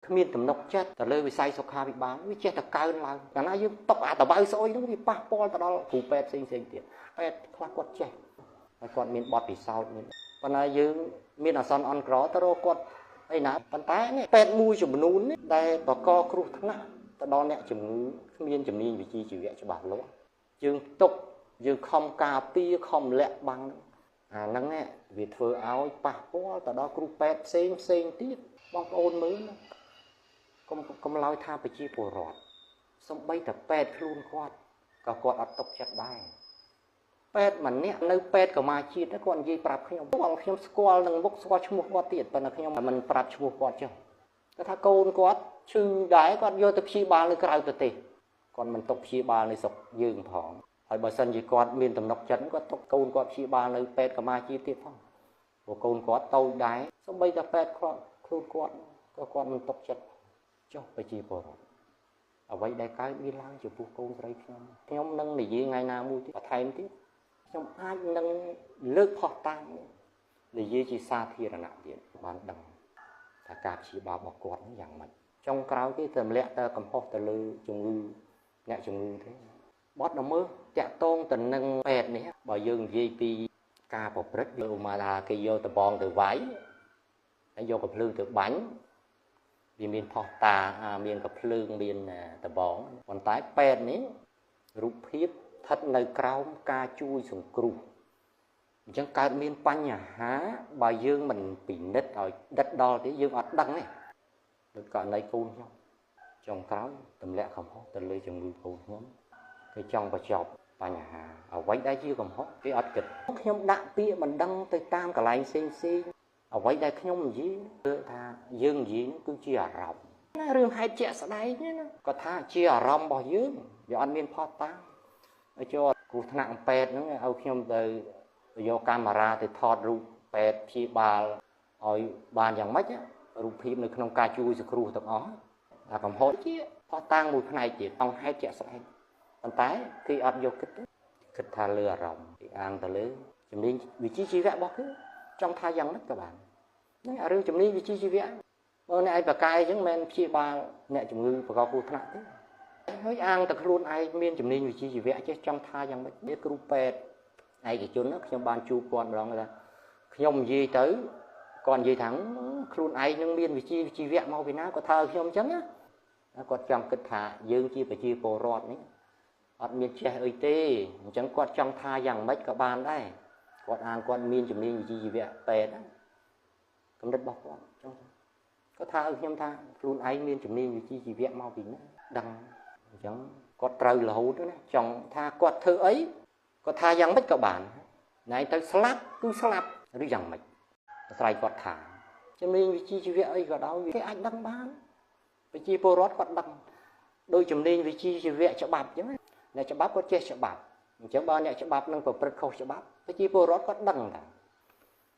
គ្មានទំនុកចិត្តទៅលើវិស័យសុខាភិបាលវាចេះតែកើនឡើងកាលណាយើងຕົកអាតបៅស្អុយហ្នឹងវាប៉ះពាល់ទៅដល់គ្រូពេទ្យផ្សេងផ្សេងទៀតពេទ្យខ្លះគាត់ចេះហើយគាត់មានបទពិសោធន៍មានប៉ុន្តែយើងមានអាសន្នអន់ក្រទៅរកគាត់អីណាប៉ុន្តែនេះពេទ្យមួយចំនួននេះដែលបកគ្រោះថ្នាក់ទៅដល់អ្នកជំងឺគ្មានជំនាញវិជ្ជាជីវៈច្បាស់លាស់យើងទុកយើងខំការពារខំលាក់បាំងអាហ្នឹងវាធ្វើឲ្យប៉ះពាល់ទៅដល់គ្រូពេទ្យផ្សេងផ្សេងទៀតបងប្អូនមើលណាកុំឡើយថាប្រជាពលរដ្ឋសំបីតែពេទ្យខ្លួនគាត់ក៏គាត់អត់ទុកចិត្តដែរពេទ្យម្នាក់នៅពេទ្យកម្មាជាតិគាត់និយាយប្រាប់ខ្ញុំខ្ញុំស្គាល់នឹងមុខស្គាល់ឈ្មោះគាត់ទៀតប៉ុន្តែខ្ញុំមិនប្រាប់ឈ្មោះគាត់ចុះគាត់ថាកូនគាត់ឈឺដែរគាត់យកទៅព្យាបាលនៅក្រៅប្រទេសគាត់មិនទុកព្យាបាលនៅស្រុកយើងផងហើយបើសិនជាគាត់មានទំនុកចិត្តគាត់ទុកកូនគាត់ព្យាបាលនៅពេទ្យកម្មាជាតិទៀតផងព្រោះកូនគាត់តូចដែរសូម្បីតែពេទ្យខ្លួនគាត់ក៏គាត់មិនទុកចិត្តចុះប្រជាពលរដ្ឋអ្វីដែលកើតមានឡើងចំពោះកូនស្រីខ្ញុំខ្ញុំនឹងនិយាយថ្ងៃណាមួយទៀតបន្ថែមទៀតខ្ញុំអាចនឹងលើកផុសតាងនិយាយជាសាធារណៈទៀតបានដឹងថាការព្យាបាលរបស់គាត់យ៉ាងម៉េចចុងក្រោយគេទម្លាក់តែកំហុសទៅលើជំងឺអ្នកជំងឺទេបទល្មើសតាក់ទងទៅនឹងពេទ្យនេះបើយើងនិយាយពីការប្រព្រឹត្តឧបមាថាគេយកដបងទៅវាយហើយយកកំភ្លើងទៅបាញ់វាមានផុសតាមានកំភ្លើងមានដបងប៉ុន្តែពេទ្យនេះរូបភាពស្ថិតនៅក្រោមការជួយសង្គ្រោះអញ្ចឹងកើតមានបញ្ហាបើយើងមិនពិនិត្យឲ្យដិតដល់ទេយើងអត់ដឹងទេដូចករណីកូនខ្ញុំចុងក្រោយទម្លាក់កំហុសទៅលើជំងឺកូនខ្ញុំគេចង់បញ្ចប់បញ្ហាអ្វីដែលជាកំហុសគេអត់គិតខ្ញុំដាក់ពាក្យមិនដឹងទៅតាមកន្លែងផ្សេងផ្សេងអ្វីដែលខ្ញុំនិយាយគឺថាយើងនិយាយគឺជាអារម្មណ៍ណារឿងហេតុជាក់ស្ដែងណាគាត់ថាជាអារម្មណ៍របស់យើងវាអត់មានផុសតាងឲ្យចូលគ្រោះថ្នាក់ពេទ្យហ្នឹងឲ្យខ្ញុំទៅយកកាមេរ៉ាទៅថតរូបពេទ្យព្យាបាលឲ្យបានយ៉ាងម៉េចរូបភាពនៅក្នុងការជួយសង្គ្រោះទាំងអស់អាកំហុសជាផុសតាងមួយផ្នែកទៀតអង្គហេតុជាក់ស្ដែងប៉ុន្តែគេអត់យកគិតគិតថាលើអារម្មណ៍គេអាងទៅលើជំនាញវិជ្ជាជីវៈរបស់គេចង់ថាយ៉ាងម៉េចក៏បានហ្នឹងអារឿងជំនាញវិជ្ជាជីវៈបើអ្នកឯងបកាយអញ្ចឹងមិនមែនព្យាបាលអ្នកជំងឺបង្កគ្រោះថ្នាក់ទេហើយអាងតែខ្លួនឯងមានជំនាញវិជ្ជាជីវៈចេះចង់ថាយ៉ាងម៉េចនេះគ្រូពេទ្យឯកជនខ្ញុំបានជួបគាត់ម្ដងថាខ្ញុំនិយាយទៅគាត់និយាយថាខ្លួនឯងនឹងមានវិជ្ជាជីវៈមកពីណាគាត់ថាខ្ញុំអញ្ចឹងណាគាត់ចង់គិតថាយើងជាប្រជាពលរដ្ឋនេះអត់មានចេះអីទេអញ្ចឹងគាត់ចង់ថាយ៉ាងម៉េចក៏បានដែរគាត់អានគាត់មានជំនាញវិជ្ជាជីវៈពេទ្យកម្រិតរបស់គាត់ចង់គាត់ថាឲ្យខ្ញុំថាខ្លួនឯងមានជំនាញវិជ្ជាជីវៈមកពីណាដឹងអញ្ចឹងគាត់ត្រូវរហូតណាចង់ថាគាត់ធ្វើអីគាត់ថាយ៉ាងម៉េចក៏បានណែទៅស្លាប់គឺស្លាប់ឬយ៉ាងម៉េចអាស្រ័យគាត់ថាជំនាញវិជ្ជាជីវៈអីក៏ដោយគេអាចដឹងបានប្រជាពលរដ្ឋគាត់ដឹងដោយជំនាញវិជ្ជាជីវៈច្បាប់អញ្ចឹងអ្នកច្បាប់គាត់ចេះច្បាប់អញ្ចឹងបើអ្នកច្បាប់នឹងប្រព្រឹត្តខុសច្បាប់ប្រជាពលរដ្ឋគាត់ដឹងថា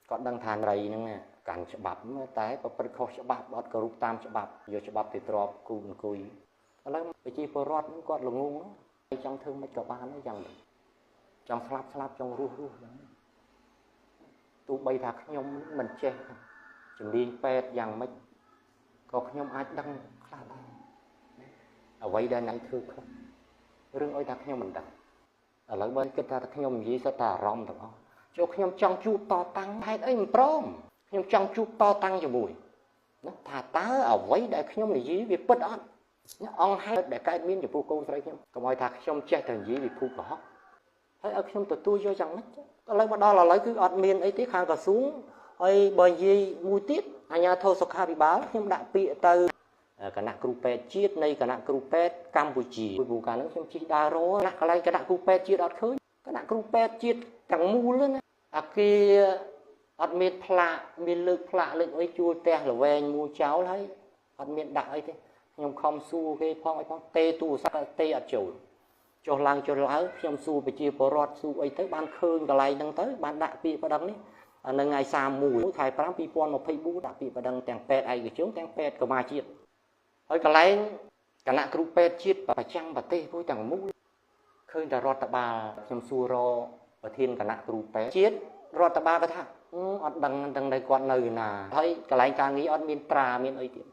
គាត់ដឹងថាន័យហ្នឹងកាន់ច្បាប់តែប្រព្រឹត្តខុសច្បាប់អត់គោរពតាមច្បាប់យកច្បាប់ទៅទ្របគូអង្គុយឥឡូវប្រជាពលរដ្ឋហ្នឹងគាត់ល្ងងចង់ធ្វើមិនក៏បានដែរយ៉ាងចង់ស្លាប់ស្លាប់ចង់រស់រស់យ៉ាងទោះបីថាខ្ញុំមិនចេះជំនាញពេទ្យយ៉ាងម៉េចក៏ខ្ញុំអាចដឹងខ្លះដែរអ្វីដែលអ្នកធ្វើខុសរឿងអីថាខ្ញុំមិនដឹងឥឡូវបើគិតថាខ្ញុំនិយាយសុទ្ធតែអារម្មណ៍ទាំងអស់ចូលខ្ញុំចង់ជួបតតាំងហេតុអីមិនព្រមខ្ញុំចង់ជួបតតាំងជាមួយណាថាតើអ្វីដែលខ្ញុំនិយាយវាពិតអត់អង្គហេតុដែលកើតមានចំពោះកូនស្រីខ្ញុំកុំឲ្យថាខ្ញុំចេះតែនិយាយវិភូកុហកហើយឲ្យខ្ញុំទទួលយកយ៉ាងម៉េចឥឡូវមកដល់ឥឡូវគឺអត់មានអីទេខាងក្រសួងហើយបើនិយាយមួយទៀតអាជ្ញាធរសុខាភិបាលខ្ញុំដាក់ពាក្យទៅគណៈគ្រូពេទ្យជាតិនៃគណៈគ្រូពេទ្យកម្ពុជាព្រោះកាលហ្នឹងខ្ញុំជិះដើររកកន្លែងគណៈគ្រូពេទ្យជាតិអត់ឃើញគណៈគ្រូពេទ្យជាតិទាំងមូលណាអាគារអត់មានផ្លាកមានលើកផ្លាកលើកអីជួលផ្ទះល្វែងមួយចោលហើយអត់មានដាក់អីទេខ្ញុំខំសួរគេផងអីផងទេទូរស័ព្ទទេអត់ចូលចុះឡើងចុះឡើងខ្ញុំសួរប្រជាពលរដ្ឋសួរអីទៅបានឃើញកន្លែងហ្នឹងទៅបានដាក់ពាក្យប្តឹងនេះនៅថ្ងៃ31ខែ5 2024ដាក់ពាក្យប្តឹងទាំងពេទ្យឯកជនទាំងពេទ្យកម្មាជាតិហើយកន្លែងគណៈគ្រូពេទ្យជាតិប្រចាំប្រទេសមួយទាំងមូលឃើញតែរដ្ឋបាលខ្ញុំសួររប្រធានគណៈគ្រូពេទ្យជាតិរដ្ឋបាលគាត់ថាអត់ដឹងដឹងនៅគាត់នៅណាហើយកន្លែងការងារអត់មានត្រាមានអីទៀត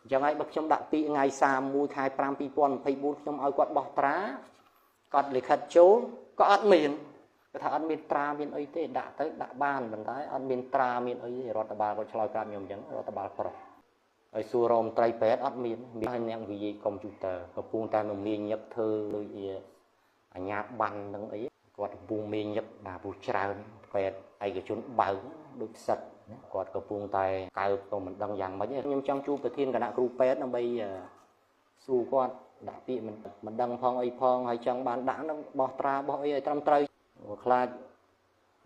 អញ្ចឹងហើយបើខ្ញុំដាក់ពាក្យថ្ងៃ31ខែ5 2024ខ្ញុំឲ្យគាត់បោះត្រាគាត់លិខិតចូលក៏អត់មានគាត់ថាអត់មានត្រាមានអីទេដាក់ទៅដាក់បានប៉ុន្តែអត់មានត្រាមានអីទេរដ្ឋបាលគាត់ឆ្លើយប្រាប់ខ្ញុំអញ្ចឹងរដ្ឋបាលប្រុសហើយសួររមត្រីពេទ្យអត់មានមានហើយអ្នកនិយាយកុំព្យូទ័រកំពុងតែមមាញឹកធ្វើដូចជាអាញាបាននឹងអីគាត់កំពុងមាញឹកបាទព្រោះច្រើនពេទ្យឯកជនបើកដូចផ្សិតគាត់កំពុងតែកើបក៏មិនដឹងយ៉ាងម៉េចទេខ្ញុំចង់ជួបប្រធានគណៈគ្រូពេទ្យដើម្បីសួរគាត់ដាក់ពាក្យមិនដឹងផងអីផងហើយចង់បានដាក់នឹងបោះត្រាបោះអីឲ្យត្រឹមត្រូវខ្លាច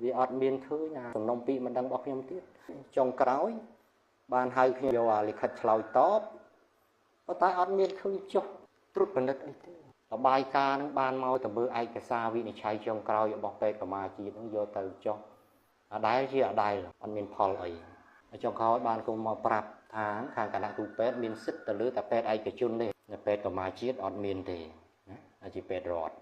វាអត់មានឃើញអាសំណុំពាក្យមិនដឹងរបស់ខ្ញុំទៀតចុងក្រោយបានហៅខ្ញុំយកអាលិខិតឆ្លើយតបប៉ុន្តែអត់មានឃើញចុះត្រួតពិនិត្យអីទេរបាយការណ៍នឹងបានមកទៅមើលឯកសារវិនិច្ឆ័យចុងក្រោយរបស់ពេទ្យកម្ពុជាជាតិនឹងយកទៅចុះអដែលជាអដែលអត់មានផលអីចុងក្រោយបានគុំមកប្រាប់ថាខាងគណៈគ្រូពេទ្យមានសិទ្ធិទៅលើតែពេទ្យឯកជនទេពេទ្យកម្ពុជាជាតិអត់មានទេណាជាពេទ្យរដ្ឋ។